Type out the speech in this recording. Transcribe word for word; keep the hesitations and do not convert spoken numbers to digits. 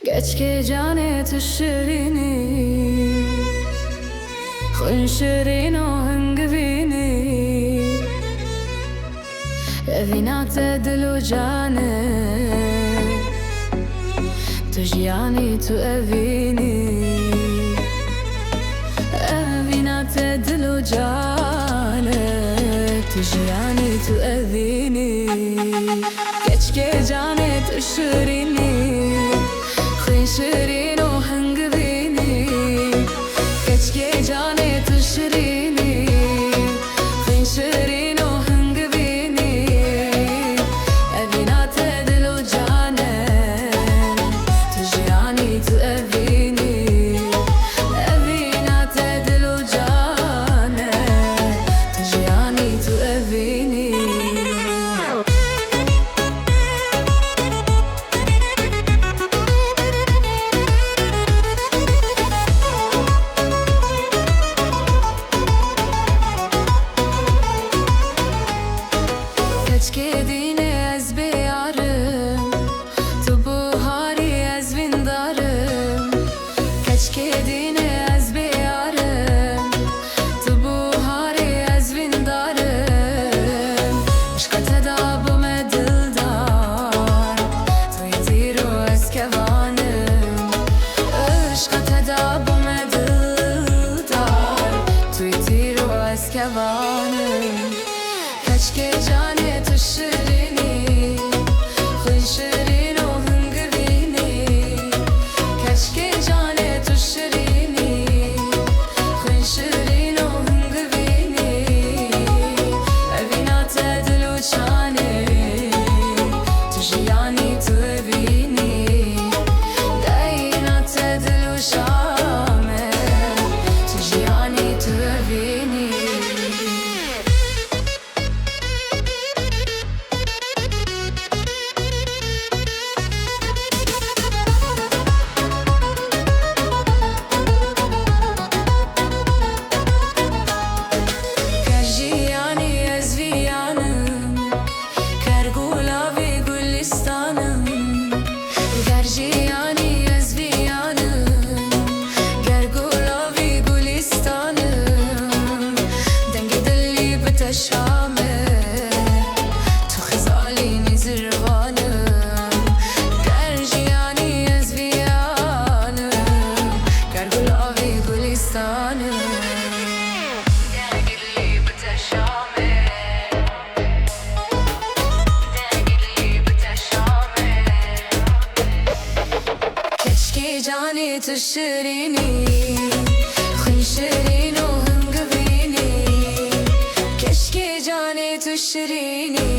Keçkê canê tu şirînî, xwîn şirîn û hingivînî. Evîna te dil û can e, tu jiyanî, tu evînî. Evîna te dil û can e, tu jiyanî, tu evînî. Keçkê canê tu şirînî, xwîn şirîn û hingivînî. Keçkê canê tu şirînî, xwîn şirîn û hingivînî. Evîna te dil û can e, tu jiyanî, tu evînî. Evîna te dil û can e, tu jiyanî, tu evînî. Keçkê dînê ez bêyar im, tu buharî ez vîndar im. Keçkê dînê ez bêyar im, tu buharî ez vîndar im. Îşqa te de bûme dildar, tu yê tîr û ez kevan im. Îşqa te de bûme dildar, tu yê tîr û ez kevan im. Keçkê canê tu şirînî, xwîn şirîn û hingivînî. Keçkê canê tu şirînî, xwîn şirîn û hingivînî. Evîna te dil û can e, tu jiyanî, tu evînî. Evîna te dil û can e, tu jiyanî, tu evînî. Ker jiyanî ez viyan im, ker gulavî gulistan im. Ger jiyanî ez viyan im, ger gulavî gulistan im. Dengê dilî bite şa me, tu xizalînî zirvan im. Ger jiyanî ez viyan im, ger gulavî gulistan im. Dengê dilî bite şa me. Keçkê canê tu şirînî, xwîn şirîn û hingivînî. Keçkê canê tu şirînî,